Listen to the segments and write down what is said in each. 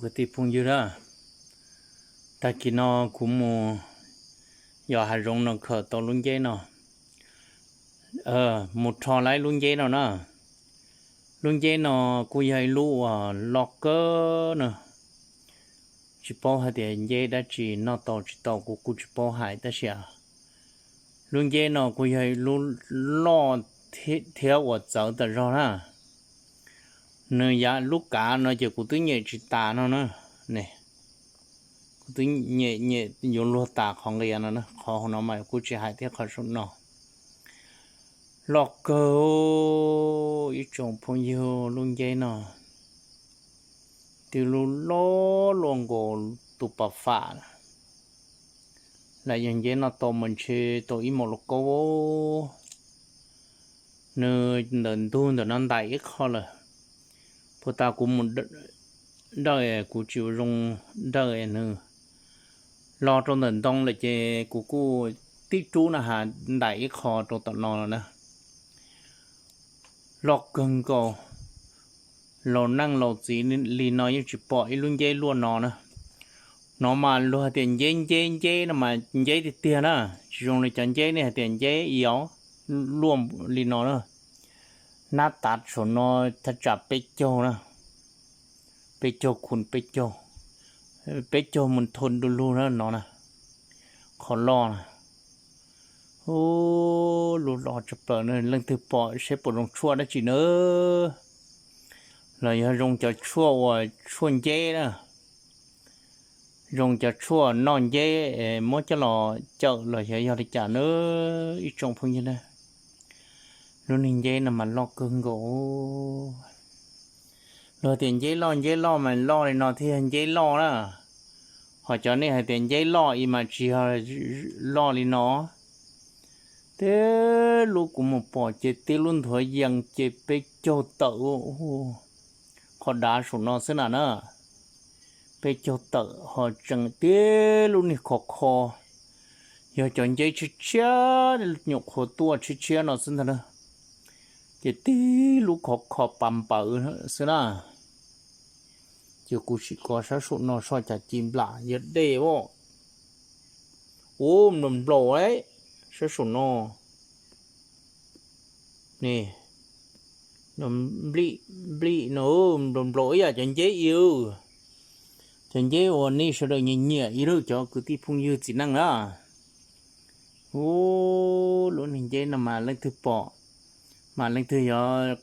Kwv tij phooj ywg na, tag kis no kuv mus yos hav zoov no khaws tau lub nceb no, mus rho laib lub nceb no na. Lub nceb no kuj yog ib lub uas loj kawg na. Tsis paub hais tias nceb dab tsi noj tau tsis tau kuv kuj tsis paub hais tab sis lub nceb no kuj yog ib lub loj thiab uas txawv tawm zog na. Nws yav lub kav no ces kuv twb nyem tsis tas no na. Kuv twb nyem nyem yuav luag tas qhov nqia no na, qhov hauv no mas kuv tsis hais thiab qhov saum no. Loj kawg ib tsoom phooj ywg, lub nceb no twb lub loj luaj nkaus tus pas fam lam yog nceb noj tau mas ntshe tau ib mos lus kaub. Nws ntawm ntug ntawm no ntais ib qho lawm. Puag ta kuv mus dawj kuv tsis ua zoo dawj nws los rau ntawm ntoo lawm ces kuv kuj tib rub no has ntais ib qho rau tom no na. Loj kawg nkaus, laus neej laus txiv li no yeej tsis pom ib lub nceb luaj no na. No mas luag tias nceb nceb nceb no mas nceb tiag tiag na, tsis zoo li cov nceb nej hais tias nceb ib os luaj li no na. Nab tav saum no thaj tsam peb caug na, peb caug khum peb caug, peb caug mus thau du lug na no na, qhov loj na. Ub, lub loj tshaj plaws na, leej twg pom seb puas zoo tshuaj dab tsi na, los yog zoo cov tshuaj uas tshuaj nceb na, zoo cov tshuaj noj nceb muab coj los cawm los yog yog li cas na ib tsoom phooj ywg na. Lub niag nceb no mas loj kawg nkaus. Luag tias nceb loj nceb loj mas loj li no thiaj yog nceb loj na, ho cov nej hais tias nceb loj ib mas tsis yog loj li no. Tib lub kuv mus pom ces tib lub nthuav yees ces peb caug tawm, qhov dav saum no xwb na na, peb caug tawm ho tseem tib lub niag khov kho, yog cov nceb tshiab tshiab, nyuam qhuav tuaj tshiab tshiab no xwb ntag na, ces tib lub khov kho pas npawv xwb na. Ces kuv sim kov sab saum no soj cas ci nplam yog dej as. Ub, nplaum nplaum, sab saum no, nplaum nplaum no, nplaum nplaum ib yam cov nceb i, cov nceb uas nej sawv daws nyiam nyiam i lawm cov kwv tij phooj ywg txiv neej na. Ub, lub niag nceb no mas leej twg pom mas leej twg yuav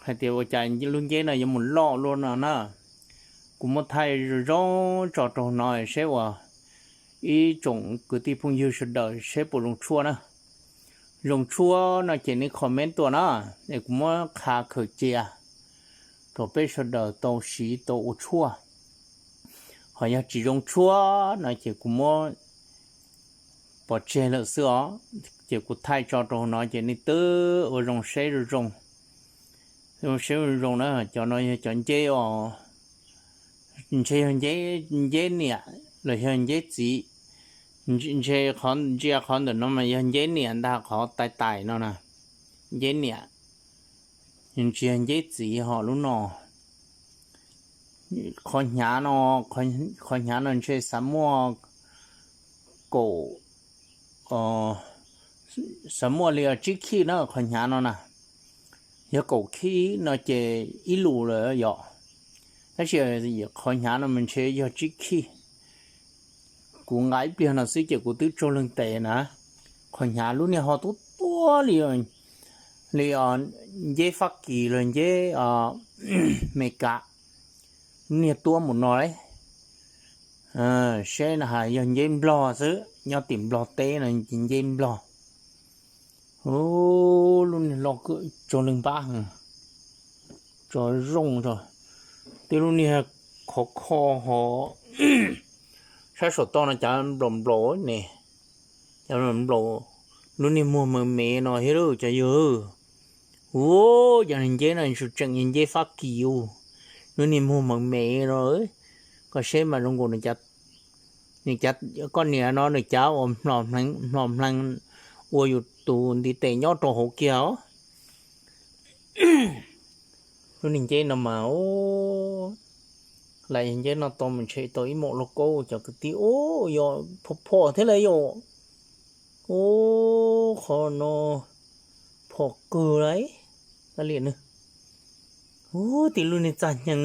hais tias ua cas lub nceb no yuav mus loj luaj no na. Kuv muab thaij zoo zoo tso rau no seb uas ib tsoom kwv tij phooj ywg sawv daws seb puas zoo tshuaj na. Zoo tshuaj no ces nej comment tuaj na, es kuv muab qha khaws cia rau peb sawv daws tau siv tau ua tshuaj. Ho yog tsis zoo tshuaj no ces kuv muab pov tseg lawm xwb os. Ces kuv thaij tso rau no ces nej twb ua zoo seb zoo zoo, seb zoo zoo na. Cov no yog cov nceb os, ntshe yog nceb niam los yog nceb txiv. Ntshe qhov ntsia qhov ntawm no mas yog nceb niam ntag, qhov tais tais no na, nceb niam, tsis yog nceb txiv ho lub no. Qhov hnyav no, qhov hnyav no ntshe xav muaj kaum, xav muaj li tsib khij na qhov hnyav no na. Yog kaum khij no ces ib lus lawm yom. Tab sis qhov hnyav no mas ntshe yog tsib khij. Kuv nqa ib pliag no xwb ces kuv twb tsaug leeg tes na. Qhov hnyav lub niag ho tuab tuab li, li nceb Fab Kis los nceb Meskas, lub niag tuab mus no. Seb no has yog nceb Nplog xwb, nyob tim Nplog teb no nceb Nplog. Ub, lub niag loj kawg tsaug leeg npab, tso zoo, tib lub niag khov kho ho sab saum toj no cav nplaum nplaum ne, cav nplaum nplaum, lub niag muag me me no thiab cov yawg. Ub, cov niag nceb no tseem yog nceb Fab Kis ub, lub niag muag me me no. Koj seb mas zoo nkaus nws cav, koj niam no nws cav uas hmlo hmlees ua yus tus ntiv tes nyob rau hauv kiag os. Lub niag nceb no mas, Lawm yog nceb no tau mus ntshe tau ib maum lauj kaub cov kwv tij. Ub, yog phom phom thiab lawm yom. Ub, qhov no phom kawg lawm. Ua li ne, ub, tib lub niag txaj hneev,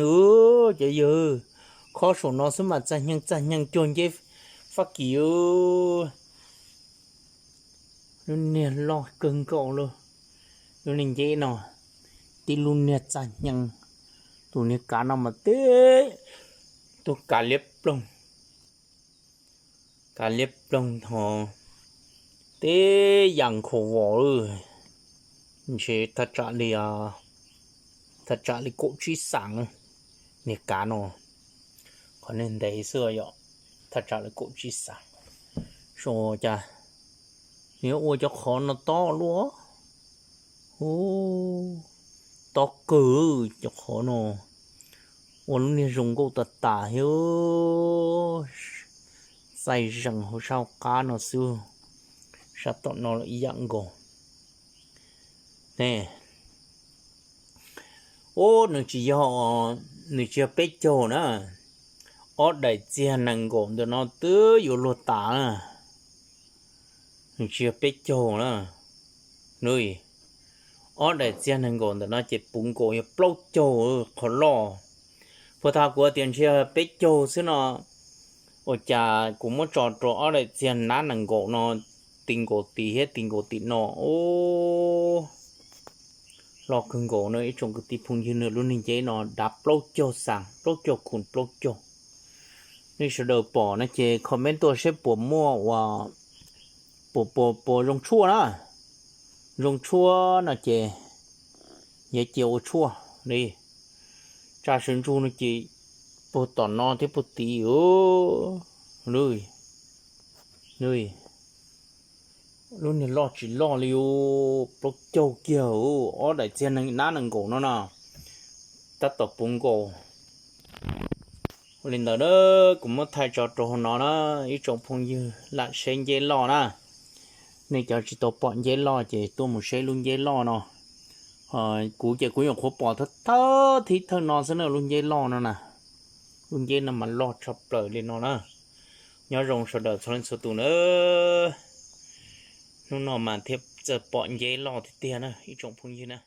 cov yawg, khob saum no xwb mas txaj hneev txaj hneev cuag nceb Fab Kis. Lub niag loj kawg nkaus li. Lub niag nceb no, tib lub niag txaj hneev. Tus niag kav no mas teb, tus kav liab ploog, kav liab ploog ho teb yam nkhaus vos. Ntshe thaj tsam li, thaj tsam li kaum tsib xas, niag kav no. Qhov niag ntev xwb yom, thaj tsam li kaum tsib xas. Sau cas nws yuav ua cov qhov no tob luaj. Ub, tob kawg cov qhov no. Ua lub niag zoo nkauj tas tas thiab. Txaij zees hauv sab hauv qab no xwb, sab tom no los ib yam nkaus ne. Ub, nws tsis yog, nws tsis yog peb caug na. Ob daim txiag nees nkaum ntawm no twb yuav luag tas na. Nws tsis yog peb caug na. Ob daim txiag nees nkaum ntawm no ces puv nkaus yog plaub caug qhov loj. Puag ta kuv tias ntshe peb caug xwb no, ua cas kuv muab tso rau ob daim txiag nab nees nkaum no, ti nkaus tim thiab ti nkaus tim no. Ub, loj kawg nkaus no ib tsoom kwv tij phooj ywg. Nws lub niag nceb no dav plaub caug xas, plaub caug khum plaub caug. Nej sawv daws pom no ces comment tuaj seb puas muaj ua, puas, puas, puas zoo tshuaj na. Zoo tshuaj no ces yuav cia ua tshuaj li. Tsa sawv ntsug no ces puag tom no thiab puag tid. Lub niag loj tsis loj li, plaub caug kiag, ob daim txiag nab nees nkaum no na, tab tom puv nkaus. Ua li ntawd na, kuv muab thaij tso rau hauv no na, ib tsoom phooj ywg lam saib nceb loj na. Nej cov tsis tau pom nceb loj ces tuaj mus saib lub nceb loj no. Kuv ces kuv nyuam qhuav pom thawj thib thawj no xwb na, lub nceb loj no na. Lub nceb no mas loj tshaj plaws li no na. Nyob zoo sawv daws txhua leej txhua tus na. Hnub no mas thiaj txawm pom nceb loj tiag tiag na ib tsoom phooj ywg na.